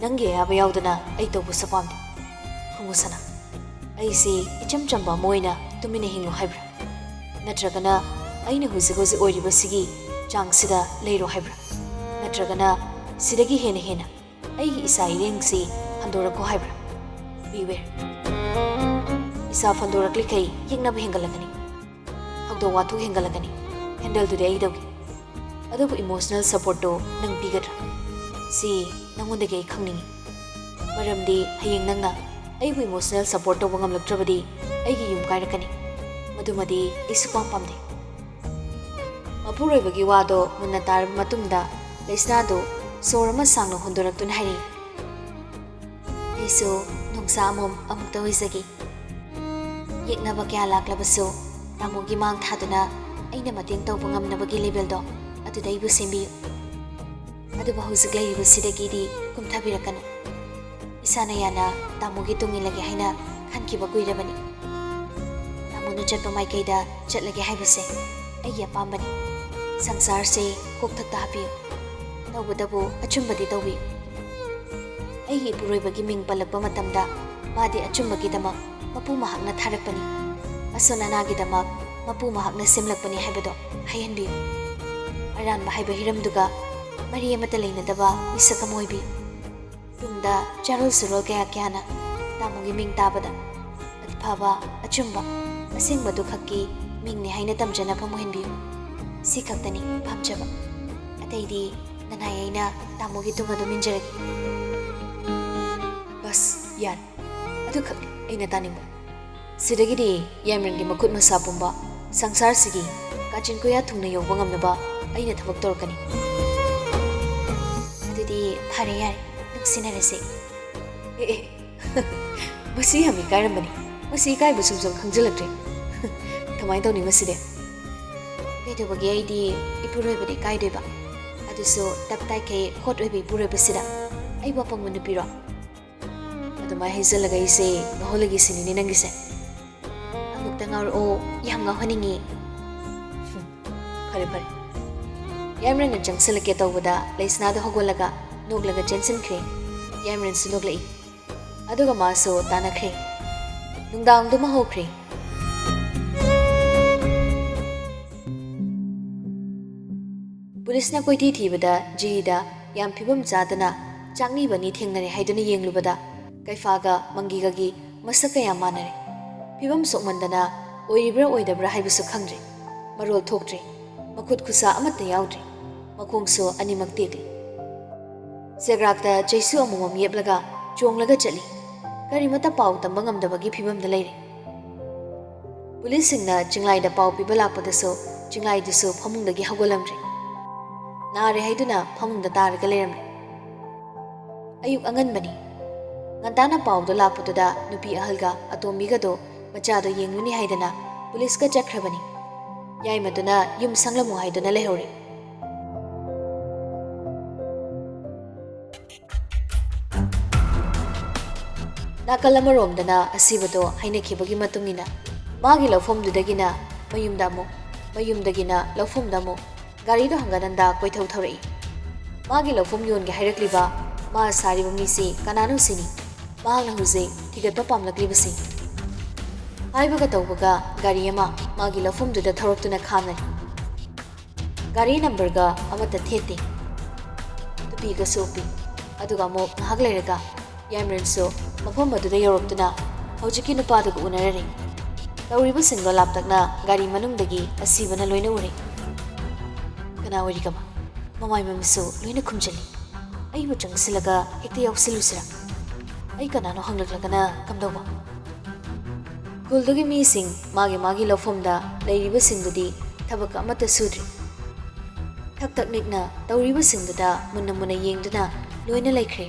ꯅꯪꯒꯤ ꯑꯌꯥꯕ ꯌꯥꯎꯗꯅ ꯑꯩ ꯇꯧꯕꯁꯨ ꯄꯥꯝꯗꯦ꯫ ꯈꯨꯃꯨꯁꯅꯥ, ꯑꯩꯁꯤ ꯏꯆꯝ ꯆꯝꯕ ꯑꯃ ꯑꯣꯏꯅ ꯇꯨꯃꯤꯟꯅ ꯍꯤꯡꯉꯨ ꯍꯥꯏꯕ꯭ꯔꯥ? ꯅꯠꯇ꯭ꯔꯒꯅ ꯑꯩꯅ ꯍꯧꯖꯤꯛ ꯍꯧꯖꯤꯛ ꯑꯣꯏꯔꯤꯕꯁꯤꯒꯤ ꯆꯥꯡꯁꯤꯗ ꯂꯩꯔꯣ ꯍꯥꯏꯕ꯭ꯔꯥ? ꯅꯠꯇ꯭ꯔꯒꯅ ꯁꯤꯗꯒꯤ ꯍꯦꯟꯅ ꯍꯦꯟꯅ ꯑꯩꯒꯤ ꯏꯁꯥ ꯏꯔꯦꯡꯁꯤ ꯍꯟꯗꯣꯔꯛꯀꯣ ꯍꯥꯏꯕ꯭ꯔꯥ? Beware. ꯏꯁꯥ ꯐꯟꯗꯣꯔꯛꯂꯤꯈꯩ ꯌꯦꯛꯅꯕ ꯍꯦꯟꯒꯠꯂꯛꯀꯅꯤ꯫ ꯊꯧꯗꯣꯛ ꯋꯥꯊꯣꯛ ꯍꯦꯟꯒꯠꯂꯛꯀꯅꯤ꯫ ꯍꯦꯟꯗꯜꯗꯨꯗꯤ ꯑꯩ ꯇꯧꯒꯦ꯫ ꯑꯗꯨꯕꯨ ꯏꯃꯣꯁꯅꯦꯜ ꯁꯄꯣꯔꯠꯇꯣ ꯅꯪ ꯄꯤꯒꯗ꯭ꯔꯥ? ꯁꯤ ꯅꯪꯉꯣꯟꯗꯒꯤ ꯑꯩ ꯈꯪꯅꯤꯡꯉꯤ꯫ ꯃꯔꯝꯗꯤ ꯍꯌꯦꯡ ꯅꯪꯅ ꯑꯩꯕꯨ ꯏꯃꯣꯁꯅꯦꯜ ꯁꯄꯣꯔꯠ ꯇꯧꯕ ꯉꯝꯂꯛꯇ꯭ꯔꯕꯗꯤ ꯑꯩꯒꯤ ꯌꯨꯝ ꯀꯥꯏꯔꯛꯀꯅꯤ꯫ ꯃꯗꯨꯃꯗꯤ ꯑꯩ ꯁꯨꯛꯄꯥꯝ ꯄꯥꯝꯗꯦ꯫ ꯃꯄꯨꯔꯣꯏꯕꯒꯤ ꯋꯥꯗꯣ ꯃꯨꯟꯅ ꯇꯥꯔꯕ ꯃꯇꯨꯡꯗ ꯂꯩꯁꯅꯥꯗꯨ ꯁꯣꯔ ꯑꯃ ꯁꯥꯡꯅ ꯍꯣꯟꯗꯣꯔꯛꯇꯨꯅ ꯍꯥꯏꯔꯛꯏ, ꯑꯩꯁꯨ ꯅꯣꯡꯁꯥ ꯑꯃꯃꯝ ꯑꯃꯨꯛꯇ ꯑꯣꯏꯖꯒꯦ꯫ ꯌꯦꯛꯅꯕ ꯀꯌꯥ ꯂꯥꯛꯂꯕꯁꯨ ꯇꯥꯃꯣꯒꯤ ꯃꯥꯡ ꯊꯥꯗꯨꯅ ꯑꯩꯅ ꯃꯇꯦꯡ ꯇꯧꯕ ꯉꯝꯅꯕꯒꯤ ꯂꯦꯕꯦꯜꯗꯣ ꯑꯗꯨꯗ ꯑꯩꯕꯨ ꯁꯦꯝꯕꯤꯌꯨ꯫ ꯑꯗꯨꯕꯨ ꯍꯧꯖꯤꯛ ꯂꯩꯔꯤꯕꯁꯤꯗꯒꯤꯗꯤ ꯀꯨꯝꯊꯕꯤꯔꯛꯀꯅꯨ꯫ ꯏꯁꯥꯅ ꯌꯥꯅ ꯇꯥꯃꯣꯒꯤ ꯇꯨꯡ ꯏꯜꯂꯒꯦ ꯍꯥꯏꯅ ꯈꯟꯈꯤꯕ ꯀꯨꯏꯔꯕꯅꯤ꯫ ꯇꯥꯃꯣꯅ ꯆꯠꯄ ꯃꯥꯏꯀꯩꯗ ꯆꯠꯂꯒꯦ ꯍꯥꯏꯕꯁꯦ ꯑꯩꯒꯤ ꯑꯄꯥꯝꯕꯅꯤ꯫ ꯁꯪꯁꯥꯔꯁꯦ ꯀꯣꯛꯊꯛꯇ ꯍꯥꯞꯄꯤꯌꯨ꯫ ꯇꯧꯕꯇꯕꯨ ꯑꯆꯨꯝꯕꯗꯤ ꯇꯧꯕꯤꯌꯨ꯫ ꯑꯩꯒꯤ ꯏꯄꯨꯔꯣꯏꯕꯒꯤ ꯃꯤꯡ ꯄꯜꯂꯛꯄ ꯃꯇꯝꯗ ꯃꯥꯗꯤ ꯑꯆꯨꯝꯕꯒꯤꯗꯃꯛ ꯃꯄꯨ ꯃꯍꯥꯛꯅ ꯊꯥꯔꯛꯄꯅꯤ꯫ ꯑꯁꯣꯟ ꯑꯅꯥꯒꯤꯗꯃꯛ ꯃꯄꯨ ꯃꯍꯥꯛꯅ ꯁꯦꯝꯂꯛꯄꯅꯤ ꯍꯥꯏꯕꯗꯣ ꯍꯩꯍꯟꯕꯤꯌꯨ꯫ ꯑꯔꯥꯟꯕ ꯍꯥꯏꯕ ꯍꯤꯔꯝꯗꯨꯒ ꯃꯔꯤ ꯑꯃꯠꯇ ꯂꯩꯅꯗꯕ ꯃꯤꯁꯛ ꯑꯃ ꯑꯣꯏꯕꯤꯌꯨ꯫ ꯇꯨꯡꯗ ꯆꯥꯔꯣꯜ ꯁꯨꯔꯣꯜ ꯀꯌꯥ ꯀꯌꯥꯅ ꯇꯥꯃꯣꯒꯤ ꯃꯤꯡ ꯇꯥꯕꯗ ꯑꯐꯕ, ꯑꯆꯨꯝꯕ, ꯑꯁꯦꯡꯕꯗꯨ ꯈꯛꯀꯤ ꯃꯤꯡꯅꯤ ꯍꯥꯏꯅ ꯇꯝꯖꯅꯐꯝ ꯑꯣꯏꯍꯟꯕꯤꯌꯨ꯫ ꯁꯤ ꯈꯛꯇꯅꯤ ꯄꯥꯝꯖꯕ꯫ ꯑꯇꯩꯗꯤ ꯅꯅꯥꯏ ꯑꯩꯅ ꯇꯥꯃꯣꯒꯤ ꯇꯨꯡ ꯑꯗꯨꯝ ꯏꯟꯖꯔꯒꯦ꯫ ꯕꯁ, ꯌꯥꯔꯦ꯫ ꯑꯗꯨꯈꯛꯅꯤ ꯑꯩꯅ ꯇꯥꯅꯤꯡꯕ꯫ ꯁꯤꯗꯒꯤꯗꯤ ꯌꯥꯏꯃꯔꯦꯟꯒꯤ ꯃꯈꯨꯠ ꯃꯁꯥ ꯄꯨꯝꯕ ꯁꯪꯁꯥꯔꯁꯤꯒꯤ ꯀꯥꯆꯤꯟ ꯀꯣꯌꯥ ꯊꯨꯡꯅ ꯌꯧꯕ ꯉꯝꯅꯕ ꯑꯩꯅ ꯊꯕꯛ ꯇꯧꯔꯛꯀꯅꯤ꯫ ꯑꯗꯨꯗꯤ ꯐꯔꯦ, ꯌꯥꯔꯦ, ꯅꯨꯡꯁꯤꯅꯔꯁꯦ꯫ ꯑꯦ, ꯑꯦ, ꯃꯁꯤ ꯌꯥꯝ ꯏꯀꯥꯏꯔꯝꯕꯅꯤ꯫ ꯃꯁꯤ ꯏꯀꯥꯏꯕ ꯁꯨꯝ ꯁꯨꯝ ꯈꯪꯖꯤꯜꯂꯛꯇ꯭ꯔꯦ꯫ ꯀꯃꯥꯏꯅ ꯇꯧꯅꯤ ꯃꯁꯤꯗꯤ? ꯀꯩꯗꯧꯕꯒꯤ, ꯑꯩꯗꯤ ꯏꯄꯨꯔꯣꯏꯕꯗ ꯏꯀꯥꯏꯗꯣꯏꯕ? ꯑꯗꯨꯁꯨ ꯇꯞ ꯇꯥꯏꯈꯩ ꯍꯣꯠ ꯑꯣꯏꯕ ꯏꯄꯨꯔꯣꯏꯕꯁꯤꯗ꯫ ꯑꯩꯕꯨ ꯑꯄꯪꯕ ꯅꯨꯄꯤꯔꯣ? ꯑꯗꯨꯃꯥꯏꯅ ꯍꯥꯏꯖꯜꯂꯒ ꯑꯩꯁꯦ ꯉꯥꯎꯍꯜꯂꯒꯦ ꯁꯤꯅꯤꯅꯦ ꯅꯪꯒꯤꯁꯦ? ꯑꯃꯨꯛꯇ ꯉꯥꯎꯔꯛꯑꯣ, ꯌꯥꯝ ꯉꯥꯎꯍꯟꯅꯤꯡꯉꯤ꯫ ꯍꯨꯝ, ꯐꯔꯦ, ꯐꯔꯦ꯫ ꯌꯥꯏꯃꯔꯦꯟꯅ ꯆꯪꯁꯤꯜꯂꯛꯀꯦ ꯇꯧꯕꯗ ꯂꯩꯁꯅꯥꯗꯣ ꯍꯧꯒꯠꯂꯒ ꯅꯣꯛꯂꯒ ꯆꯦꯟꯁꯤꯟꯈ꯭ꯔꯦ꯫ ꯌꯥꯏꯃꯔꯦꯟꯁꯨ ꯅꯣꯛꯂꯛꯏ꯫ ꯑꯗꯨꯒ ꯃꯥꯁꯨ ꯇꯥꯟꯅꯈ꯭ꯔꯦ꯫ ꯅꯨꯡꯗꯥꯡꯗꯨꯃ ꯍꯧꯈ꯭ꯔꯦ꯫ ꯄꯨꯂꯤꯁꯅ ꯀꯣꯏꯊꯤ ꯊꯤꯕꯗ ꯖꯤꯔꯤꯗ ꯌꯥꯝ ꯐꯤꯕꯝ ꯆꯥꯗꯅ ꯆꯥꯛꯅꯤꯕ ꯑꯅꯤ ꯊꯦꯡꯅꯔꯦ ꯍꯥꯏꯗꯨꯅ ꯌꯦꯡꯂꯨꯕꯗ ꯀꯩꯐꯥꯒ ꯃꯪꯒꯤꯒꯒꯤ ꯃꯁꯛ ꯀꯌꯥ ꯃꯥꯟꯅꯔꯦ꯫ ꯐꯤꯕꯝ ꯁꯣꯛꯃꯟꯗꯅ ꯑꯣꯏꯔꯤꯕ꯭ꯔꯥ ꯑꯣꯏꯗꯕ꯭ꯔꯥ ꯍꯥꯏꯕꯁꯨ ꯈꯪꯗ꯭ꯔꯦ꯫ ꯃꯔꯣꯜ ꯊꯣꯛꯇ꯭ꯔꯦ꯫ ꯃꯈꯨꯠ ꯈꯨꯠꯁꯥ ꯑꯃꯠꯇ ꯌꯥꯎꯗ꯭ꯔꯦ꯫ ꯃꯈꯣꯡꯁꯨ ꯑꯅꯤꯃꯛ ꯇꯦꯛꯂꯤ꯫ ꯆꯦꯒ꯭ꯔꯥꯛꯇ ꯆꯩꯁꯨ ꯑꯃꯃꯝ ꯌꯦꯞꯂꯒ ꯆꯣꯡꯂꯒ ꯆꯠꯂꯤ꯫ ꯀꯔꯤꯃꯠꯇ ꯄꯥꯎ ꯇꯝꯕ ꯉꯝꯗꯕꯒꯤ ꯐꯤꯕꯝꯗ ꯂꯩꯔꯦ꯫ ꯄꯨꯂꯤꯁꯁꯤꯡꯅ ꯆꯤꯡꯂꯥꯏꯗ ꯄꯥꯎ ꯄꯤꯕ ꯂꯥꯛꯄꯗꯁꯨ ꯆꯤꯡꯂꯥꯏꯗꯨꯁꯨ ꯐꯃꯨꯡꯗꯒꯤ ꯍꯧꯒꯠꯂꯝꯗ꯭ꯔꯦ꯫ ꯅꯥꯔꯦ ꯍꯥꯏꯗꯨꯅ ꯐꯃꯨꯡꯗ ꯇꯥꯔꯒ ꯂꯩꯔꯝꯃꯦ꯫ ꯑꯌꯨꯛ ꯑꯉꯟꯕꯅꯤ꯫ ꯉꯟꯇꯥꯅ ꯄꯥꯎꯗꯣ ꯂꯥꯛꯄꯗꯨꯗ ꯅꯨꯄꯤ ꯑꯍꯜꯒ ꯑꯇꯣꯝꯕꯤꯒꯗꯣ ꯃꯆꯥꯗꯣ ꯌꯦꯡꯂꯨꯅꯤ ꯍꯥꯏꯗꯅ ꯄꯨꯂꯤꯁꯀ ꯆꯠꯈ꯭ꯔꯕꯅꯤ꯫ ꯌꯥꯏꯃꯗꯨꯅ ꯌꯨꯝ ꯁꯪꯂꯝꯃꯨ ꯍꯥꯏꯗꯨꯅ ꯂꯩꯍꯧꯔꯦ꯫ ꯅꯥꯀꯜ ꯑꯃꯔꯣꯝꯗꯅ ꯑꯁꯤꯕꯗꯣ ꯍꯥꯏꯅꯈꯤꯕꯒꯤ ꯃꯇꯨꯡ ꯏꯟꯅ ꯃꯥꯒꯤ ꯂꯧꯐꯝꯗꯨꯗꯒꯤꯅ ꯃꯌꯨꯝꯗ ꯑꯃꯨꯛ, ꯃꯌꯨꯝꯗꯒꯤꯅ ꯂꯧꯐꯝꯗ ꯑꯃꯨꯛ, ꯒꯥꯔꯤꯗꯣ ꯍꯪꯒꯠ ꯍꯟꯗ ꯀꯣꯏꯊꯧ ꯊꯧꯔꯛꯏ꯫ ꯃꯥꯒꯤ ꯂꯧꯐꯝ ꯌꯣꯟꯒꯦ ꯍꯥꯏꯔꯛꯂꯤꯕ ꯃꯥ ꯁꯥꯔꯤꯕ ꯃꯤꯁꯤ ꯀꯅꯥꯅꯣ ꯁꯤꯅꯤ ꯃꯍꯥꯛꯅ ꯍꯧꯖꯤꯛ ꯊꯤꯒꯠꯄ ꯄꯥꯝꯂꯛꯂꯤꯕꯁꯤ꯫ ꯍꯥꯏꯕꯒ ꯇꯧꯕꯒ ꯒꯥꯔꯤ ꯑꯃ ꯃꯥꯒꯤ ꯂꯧꯐꯝꯗꯨꯗ ꯊꯧꯔꯛꯇꯨꯅ ꯈꯥꯝꯅꯔꯤ꯫ ꯒꯥꯔꯤ ꯅꯝꯕꯔꯒ ꯑꯃꯠꯇ ꯊꯦꯠꯇꯦ꯫ ꯇꯨꯄꯤꯒꯁꯨ ꯎꯞꯄꯤ꯫ ꯑꯗꯨꯒ ꯑꯃꯨꯛ ꯉꯥꯏꯍꯥꯛ ꯂꯩꯔꯒ ꯌꯥꯏꯃꯔꯟꯁꯨ ꯃꯐꯝ ꯑꯗꯨꯗ ꯌꯧꯔꯛꯇꯨꯅ ꯍꯧꯖꯤꯛꯀꯤ ꯅꯨꯄꯥꯗꯨꯒ ꯎꯅꯔꯔꯦ꯫ ꯇꯧꯔꯤꯕꯁꯤꯡꯗꯣ ꯂꯥꯞꯇꯛꯅ ꯒꯥꯔꯤ ꯃꯅꯨꯡꯗꯒꯤ ꯑꯁꯤꯕꯅ ꯂꯣꯏꯅ ꯎꯔꯦ꯫ ꯀꯅꯥ ꯑꯣꯏꯔꯤꯒꯕ? ꯃꯃꯥꯏ ꯃꯃꯤꯠꯁꯨ ꯂꯣꯏꯅ ꯈꯨꯝꯖꯤꯜꯂꯤ꯫ ꯑꯩꯕꯨ ꯆꯪꯁꯤꯜꯂꯒ ꯍꯦꯛꯇ ꯌꯥꯎꯁꯤꯜꯂꯨꯁꯤꯔꯥ? ꯑꯩ ꯀꯅꯥꯅꯣ ꯍꯪꯂꯛꯂꯒꯅ ꯀꯝꯗꯧꯕ? ꯈꯨꯜꯗꯨꯒꯤ ꯃꯤꯁꯤꯡ ꯃꯥꯒꯤ ꯃꯥꯒꯤ ꯂꯧꯐꯝꯗ ꯂꯩꯔꯤꯕꯁꯤꯡꯗꯨꯗꯤ ꯊꯕꯛ ꯑꯃꯠꯇ ꯁꯨꯗ꯭ꯔꯤ꯫ ꯊꯛ ꯊꯛ ꯅꯤꯛꯅ ꯇꯧꯔꯤꯕꯁꯤꯡꯗꯨꯗ ꯃꯨꯟꯅ ꯃꯨꯟꯅ ꯌꯦꯡꯗꯨꯅ ꯂꯣꯏꯅ ꯂꯩꯈ꯭ꯔꯦ꯫